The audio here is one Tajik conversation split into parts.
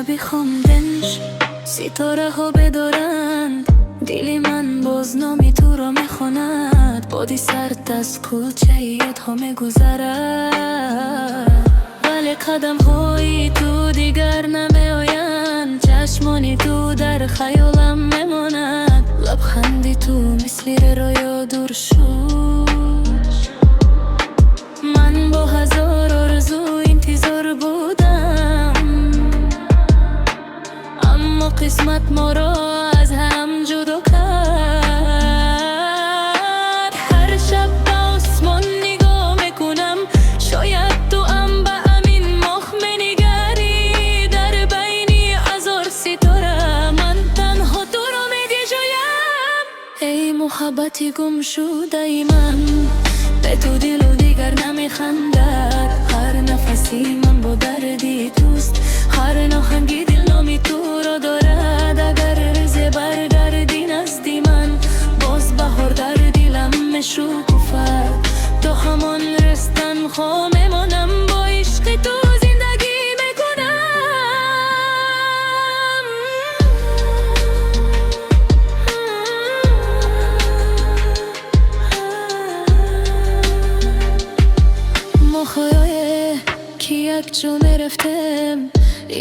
Шаби хомдинш ситораҳо бедоранд, дили ман боз номи туро мехонад. Боди сард аз кӯчаи ёдҳо мегузарад, вале қадамҳои ту дигар намеоянд. Чашмони ту дар хаёлам мемонад, лабханди ту мисли рӯё дур шуд. Ман бо ҳазор орзу интизор будам, аммо қисмат моро аз ҳам ҷудо кард. Ҳар шаб ба осмон нигоҳ мекунам, шояд ту ҳам ба ҳамин моҳ менигарӣ. Дар байни ҳазор ситора ман танҳо туро медиҷӯям. Эй муҳаббати гумшудаи ман, бе ту дилу дигар намехандад. Ҳар нафаси ман бо дарди туст, ҳар оҳанги дил номи туро дорад. Агар рӯзе баргардӣ назди ман, боз баҳор дар дилам мешукуфад. То ҳамон рӯз танҳо мемонам, бо ишқи ту зиндагӣ мекунам. Моҳое ки якҷо мерафтем,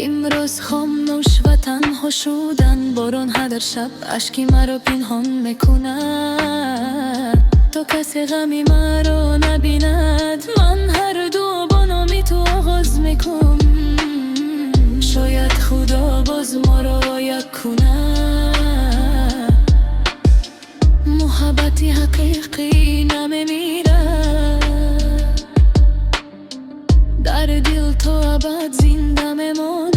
имрӯз хомӯш ва танҳо шудан. Борон ҳар шаб ашки маро пинҳон мекунад, то касе ғами маро набинад. Ман ҳар дуо бо номи ту оғоз мекунам, шояд Худо боз моро як кунад. Муҳаббати ҳақиқӣ намемирад, дар дил то абад зинда мемонад.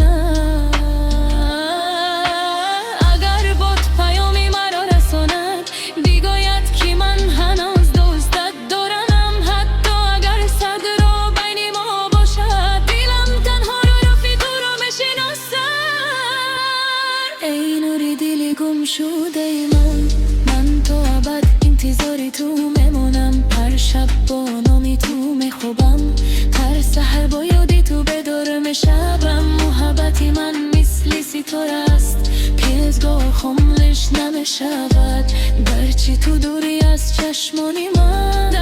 Агар бод паёми маро расонад, бигӯяд, ки ман ҳанӯз дӯстат дорам. Ҳатто агар сад роҳ байни мо бошад, дилам танҳо ҳарфи туро мешиносад. Эй нури дили гумшудаи ман, ман то абад интизори ту мемонам. Ҳар шаб бо номи ту мехобам, ҳар саҳар бо ёди ту бедор мешавам. Муҳаббати ман мисли ситора аст, ҳеҷгоҳ хомӯш намешавад. Гарчи ту дурӣ аз чашмони ман.